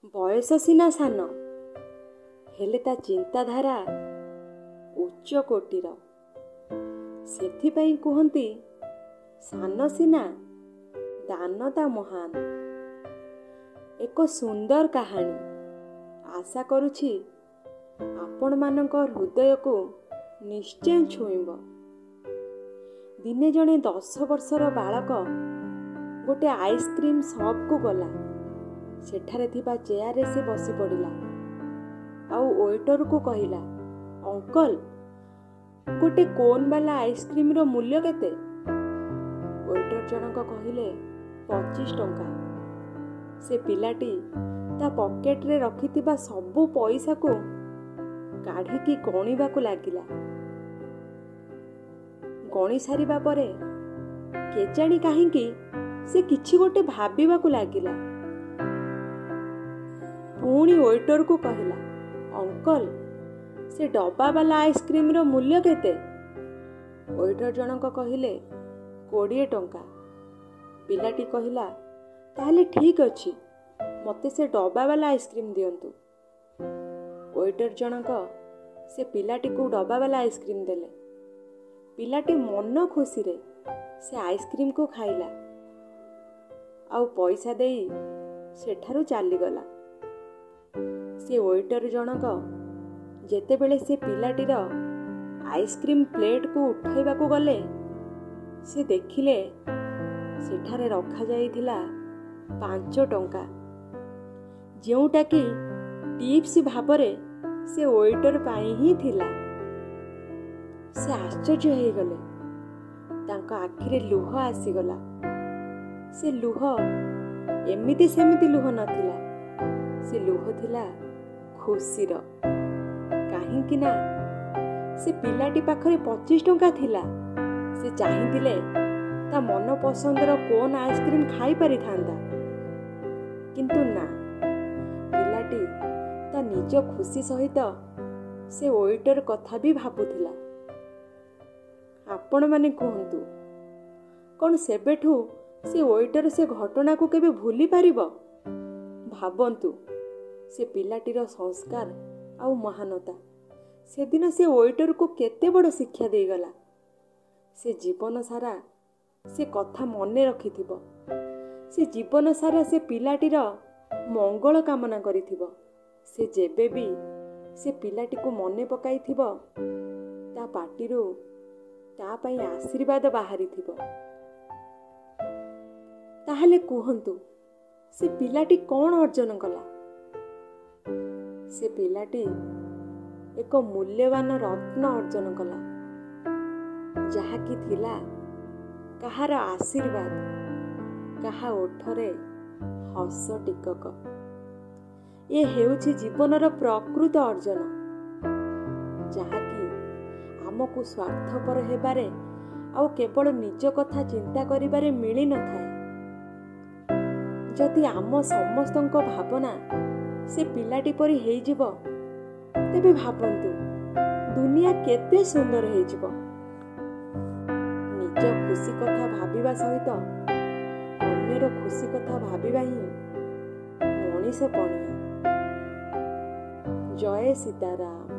ବୟସ ସିନା ସାନ, ହେଲେ ତା ଚିନ୍ତାଧାରା ଉଚ୍ଚ କୋଟିର। ସେଥିପାଇଁ କୁହନ୍ତି, ସାନ ସିନା ଦାନ ତା ମହାନ। ଏକ ସୁନ୍ଦର କାହାଣୀ, ଆଶା କରୁଛି ଆପଣମାନଙ୍କ ହୃଦୟକୁ ନିଶ୍ଚୟ ଛୁଇଁବ। ଦିନେ ଜଣେ 10 ବର୍ଷର ବାଳକ ଗୋଟେ ଆଇସ୍କ୍ରିମ୍ ସପ୍କୁ ଗଲା। ସେଠାରେ ଥିବା ଚେୟାରରେ ସେ ବସି ପଡ଼ିଲା ଆଉ ୱେଟରକୁ କହିଲା, ଅଙ୍କଲ, ଗୋଟେ କୋନ୍ ବାଲା ଆଇସ୍କ୍ରିମ୍ର ମୂଲ୍ୟ କେତେ? ୱେଟର ଜଣକ କହିଲେ, 25 ଟଙ୍କା। ସେ ପିଲାଟି ତା ପକେଟରେ ରଖିଥିବା ସବୁ ପଇସାକୁ କାଢ଼ିକି ଗଣିବାକୁ ଲାଗିଲା। ଗଣି ସାରିବା ପରେ କେଜାଣି କାହିଁକି ସେ କିଛି ଗୋଟେ ଭାବିବାକୁ ଲାଗିଲା। ପୁଣି ୱେଟରକୁ କହିଲା, ଅଙ୍କଲ, ସେ ଡବାବାଲା ଆଇସ୍କ୍ରିମ୍ର ମୂଲ୍ୟ କେତେ? ୱେଟର ଜଣକ କହିଲେ, 20 ଟଙ୍କା। ପିଲାଟି କହିଲା, ତାହେଲେ ଠିକ୍ ଅଛି, ମୋତେ ସେ ଡବାବାଲା ଆଇସ୍କ୍ରିମ୍ ଦିଅନ୍ତୁ। ୱେଟର ଜଣକ ସେ ପିଲାଟିକୁ ଡବାବାଲା ଆଇସ୍କ୍ରିମ୍ ଦେଲେ। ପିଲାଟି ମନ ଖୁସିରେ ସେ ଆଇସ୍କ୍ରିମ୍କୁ ଖାଇଲା ଆଉ ପଇସା ଦେଇ ସେଠାରୁ ଚାଲିଗଲା। ସେ ୱେଟର ଜଣକ ଯେତେବେଳେ ସେ ପିଲାଟିର ଆଇସ୍କ୍ରିମ୍ ପ୍ଲେଟ୍କୁ ଉଠାଇବାକୁ ଗଲେ, ସେ ଦେଖିଲେ ସେଠାରେ ରଖାଯାଇଥିଲା 5 ଟଙ୍କା, ଯେଉଁଟାକି ଟିପ୍ସ ଭାବରେ ସେ ୱେଟର ପାଇଁ ହିଁ ଥିଲା। ସେ ଆଶ୍ଚର୍ଯ୍ୟ ହେଇଗଲେ। ତାଙ୍କ ଆଖିରେ ଲୁହ ଆସିଗଲା। ସେ ଲୁହ ଏମିତି ସେମିତି ଲୁହ ନଥିଲା, ସେ ଲୁହ ଥିଲା ଖୁସିର। କାହିଁକି ନା ସେ ପିଲାଟି ପାଖରେ 25 ଟଙ୍କା ଥିଲା। ସେ ଚାହିଁଥିଲେ ତା ମନ ପସନ୍ଦର କୋନ୍ ଆଇସ୍କ୍ରିମ୍ ଖାଇପାରିଥାନ୍ତା, କିନ୍ତୁ ନା, ପିଲାଟି ତା ନିଜ ଖୁସି ସହିତ ସେ ୱେଟର କଥା ବି ଭାବୁଥିଲା। ଆପଣମାନେ କୁହନ୍ତୁ, କ'ଣ ସେବେଠୁ ସେ ୱେଟର ସେ ଘଟଣାକୁ କେବେ ଭୁଲି ପାରିବ? ଭାବନ୍ତୁ ସେ ପିଲାଟିର ସଂସ୍କାର ଆଉ ମହାନତା। ସେଦିନ ସେ ୱେଟରକୁ କେତେ ବଡ଼ ଶିକ୍ଷା ଦେଇଗଲା। ସେ ଜୀବନ ସାରା ସେ କଥା ମନେ ରଖିଥିବ। ସେ ଜୀବନ ସାରା ସେ ପିଲାଟିର ମଙ୍ଗଳ କାମନା କରିଥିବ। ସେ ଯେବେ ବି ସେ ପିଲାଟିକୁ ମନେ ପକାଇଥିବ, ତା ପାଟିରୁ ତା ପାଇଁ ଆଶୀର୍ବାଦ ବାହାରିଥିବ। ତାହେଲେ କୁହନ୍ତୁ, ସେ ପିଲାଟି କ'ଣ ଅର୍ଜନ କଲା? ସେ ପିଲାଟି ଏକ ମୂଲ୍ୟବାନ ରତ୍ନ ଅର୍ଜନ କଲା, ଯାହାକି ଥିଲା କାହାର ଆଶୀର୍ବାଦ, କାହା ଓଠରେ ହସ ଟିକକ। ଏ ହେଉଛି ଜୀବନର ପ୍ରକୃତ ଅର୍ଜନ, ଯାହାକି ଆମକୁ ସ୍ୱାର୍ଥପର ହେବାରେ ଆଉ କେବଳ ନିଜ କଥା ଚିନ୍ତା କରିବାରେ ମିଳିନଥାଏ। ଯଦି ଆମ ସମସ୍ତଙ୍କ ଭାବନା ସେ ପିଲାଟି ପରି ହେଇଯିବ, ତେବେ ଭାବନ୍ତୁ ଦୁନିଆ କେତେ ସୁନ୍ଦର ହେଇଯିବ। ନିଜ ଖୁସି କଥା ଭାବିବା ସହିତ ଅନ୍ୟର ଖୁସି କଥା ଭାବିବା ହିଁ ମଣିଷ ପଣିଆ। ଜୟ ସୀତାରାମ।